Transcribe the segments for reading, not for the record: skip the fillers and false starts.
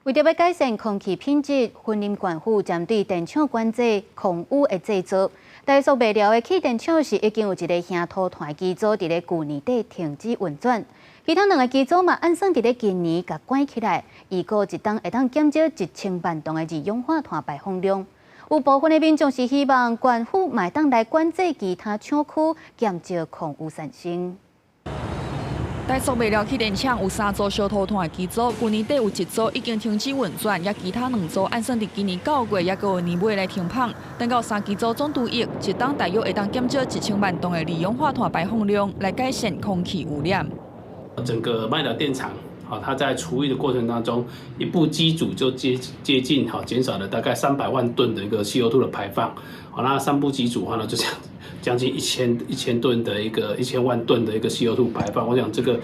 為著欲改善空氣品質，雲林縣府針對電廠管制空污的製造，台塑麥寮的氣電廠是已經有一个瓦土炭機組佇咧舊年底停止運轉，其他兩个機組嘛按算佇咧今年共關起來，預估一冬會當減少1000萬噸的二氧化碳排放量。有部分的民眾是希望縣府嘛會當來管制其他廠區，減少空污產生。台塑麥寮氣電廠有三組燒塗炭的機組，舊年底有一組已經停止運轉，也其他兩組按算佇今年9月，抑閣有年尾來停放。等到三機組總除役，一冬大約會當減少1000萬噸的二氧化碳排放量，來改善空氣污染。整個麥寮電廠，好，它在除役的過程當中，一部機組就接近好減少了大概300萬噸的一個 CO2 的排放。好，那三部機組的話呢，就這樣將近1000噸的一個1000萬噸的一個 CO2 排放，我想這個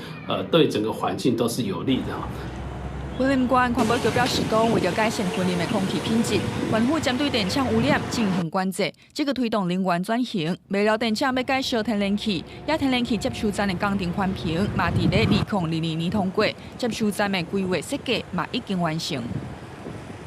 對整個環境都是有利的。雲林縣環保局表示講，為著改善雲林的空氣品質，縣府針對電廠污染進行管制，這個推動能源轉型。麥寮電廠欲改燒天然氣，也天然氣接收站的工程環評嘛，佇咧2022年通過，接收站的規劃設計嘛已經完成。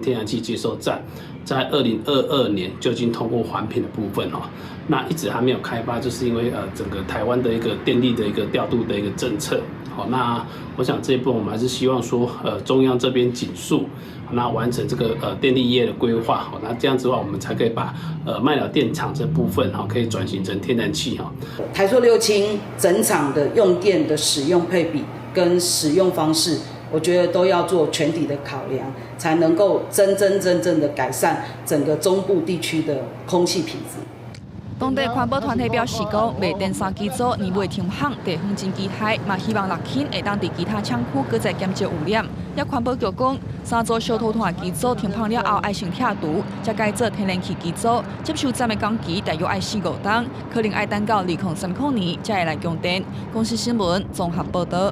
天然氣接收站在2022年就已經通過環評的部分哦，那一直還沒有開發，就是因為整個台灣的一個電力的一個調度的一個政策，好，那我想這一部分我們還是希望說，中央這邊緊速，那完成這個電力業的規劃，好，那這樣子的話，我們才可以把麥寮電廠這部分哈，可以轉型成天然氣哈。台塑六輕整廠的用電的使用配比跟使用方式，我覺得都要做全體的考量，才能夠真真正正的改善整個中部地區的空氣品質。當地環保團體表示講，賣電三機組年尾停放，地方真期待，嘛希望六輕會當佇其他廠區閣再減少污染。也環保局講，三組燒塗炭機組停放了後，愛先拆除，才改做天然氣機組。接收站的工期大約愛四五冬，可能愛等到2030年才會來供電。公視新聞綜合報導。